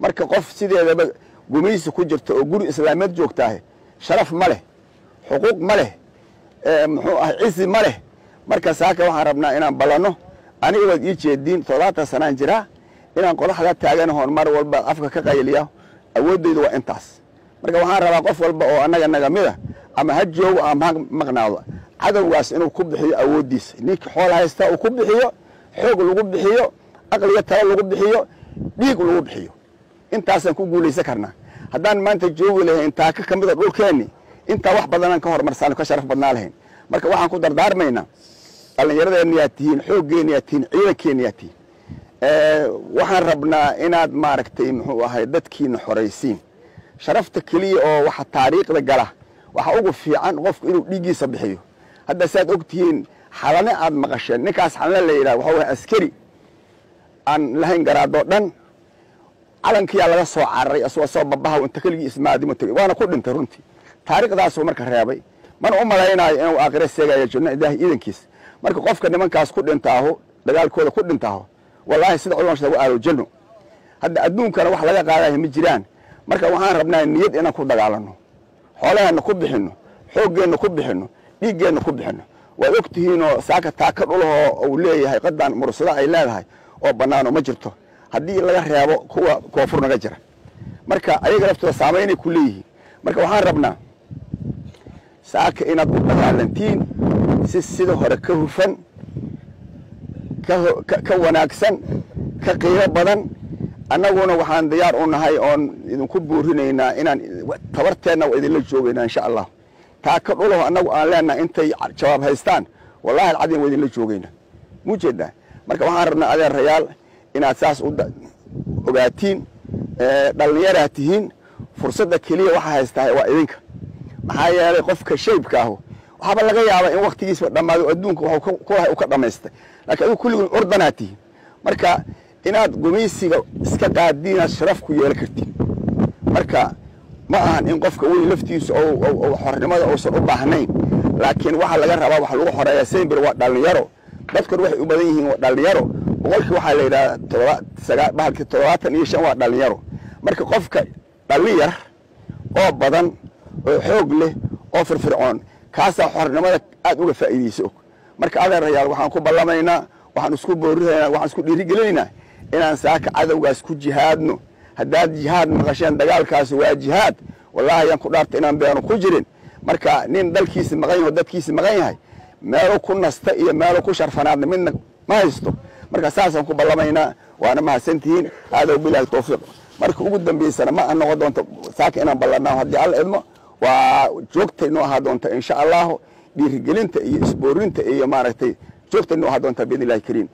Marka qof sideedaba gumaysi ku jirta oo guri islaameed joogtaahe sharaf ma leh, xuquuq ma leh, muxuu ah, cizi ma leh. Marka saaka waxaan rabnaa inaan ballanno. Aniga waad ii jeediin, 70 sanaan jiraa, inaan qodaxda taaganahoon mar walba afka ka qayliya awooddaydu waa intaas. Marka waxaan rabaa qof walba oo annaga nagamida, ama ha joogo ama ha maqnaado, cadowgaas inuu ku bixiyo awooddiisa. Ninka xool haysta uu ku bixiyo, xoog lagu bixiyo, aqliga talo lagu bixiyo, dhiig lagu bixiyo. Intaasaan ku guulaysan karnaa. Haddaan maanta joogi lahayn taaka ka mida dhulkeenni, intaa wax badanaan ka horumarsaan, ka sharaf badnaa lahayn. Marka waxaan ku dardaarmaynaa, dhallinyaradeenna yaa tihiin, xooggeenna yaa tihiin, ciidankeenna yaa tihiin, waxaan rabnaa inaad maaragtay muxuu ahay dadkiina xoraysiin. Sharafta keliya oo waxa taariikhda gala waxa ugu fiican qofku inuu dhiiggiisa bixiyo. Hadda saad og tihiin, Xalane aad maqasheen, ninkaas Xalane la yidhaha waxa waye askari aan lahayn garaadoo dhan. Calankiyaa laga soo cararay asagoo soo babaha inta keligii ismaadimo tegey, waana ku dhintay. Runtii taariikhdaasuu marka reebay, mana u malaynaayo inuu aakhiro seegayo janno Ilaahi iidankiis. Marka qofka nimankaas ku dhintaaho, dagaalkooda ku dhintaaho, wallaahi sida culama sheego aalo janno. Hadda adduunkana wax laga qaadayo ma jiraan. Marka waxaan rabnaa niyad inaan ku dagaalanno, xoolaheenna ku bixinno, xooggeenna ku bixinno, dhiiggeenna ku bixinno. Waad og tihiinoo saaka taaka dhulahoo uu leeyahay qadan mursado ay leedahay oo bannaano ma jirto, haddii laga reebo kuwa koonfur naga jira. Marka ayaga laftooda saamaynay ku leeyihiin. Marka waxaan rabnaa saaka inaad u dagaalantiin si sida hore ka hufan, ka wanaagsan, ka qiimo badan. Annaguna waxaan diyaar u nahay oon idinku buurinaynaa inaan tabarteenna waa idinla joogaynaa, insha Allah. Taaka dhulaho annagu aan leenahay intay jawaab haystaan, wallahi alcadiim waa idinla joogaynaa, mujeedaa. Marka waxaan rabnaa, adeerayaal, inaad saas u ogaatiin. Dhallinyaraad tihiin, fursadda keliya waxa haystahay waa idinka. Maxaa yeelay qofka shaybka ahu waxaaba laga yaabaa in waktigiisba dhammaado, adduunka waxuu kulahay u ka dhamaystay, laakiin adigu kulligiin curdanaad tihiin. Marka inaad gumaysiga iska qaadiinaad sharaf ku yeelan kartiin. Marka ma ahan in qofka weyn laftiisu xornimada uusan u baahnayn, laakiin waxa laga rabaa waxa lagu xoreeyaa sembir waa dhallinyaro. Dadkan waxay u badan yihiin waa dhallinyaro. Boqolkii waxaa la yidhahdaa todoba sagaa bahalkii 75 waa dhallinyaro. Marka qofka dhallin yar oo badan oo xoog leh oo firfircoon kaasaa xornimada aad uga faa'iidayso og. Marka adeerayaal, waxaan ku ballamaynaa, waxaan isku boorinaynaa, waxaan isku dhiirigelinaynaa inaan saaka cadowgaas ku jihaadno. Haddaad jihaad maqasheen, dagaalkaasi waa jihaad. Wallaahi ayaan ku dhaarta inaan beenu ku jirin. Marka nin dalkiisi maqan yaho, dadkiisi maqan yahay, meelo ku nasta iyo meelo ku sharfanaadna midna ma haysto. Marka saasaan ku ballamaynaa, waana mahadsantihiin. Aadow bilaahi tawfiiq. Marka ugu dambeysana ma noqon doonto saaka inaan ballanaa. Haddii Alla idmo, waa joogtay noo ahaa doonta, insha Allahu. Dhiirigelinta iyo isboorinta iyo maaragtay joogtay noo ahaa doonta biidni Illahi kariim.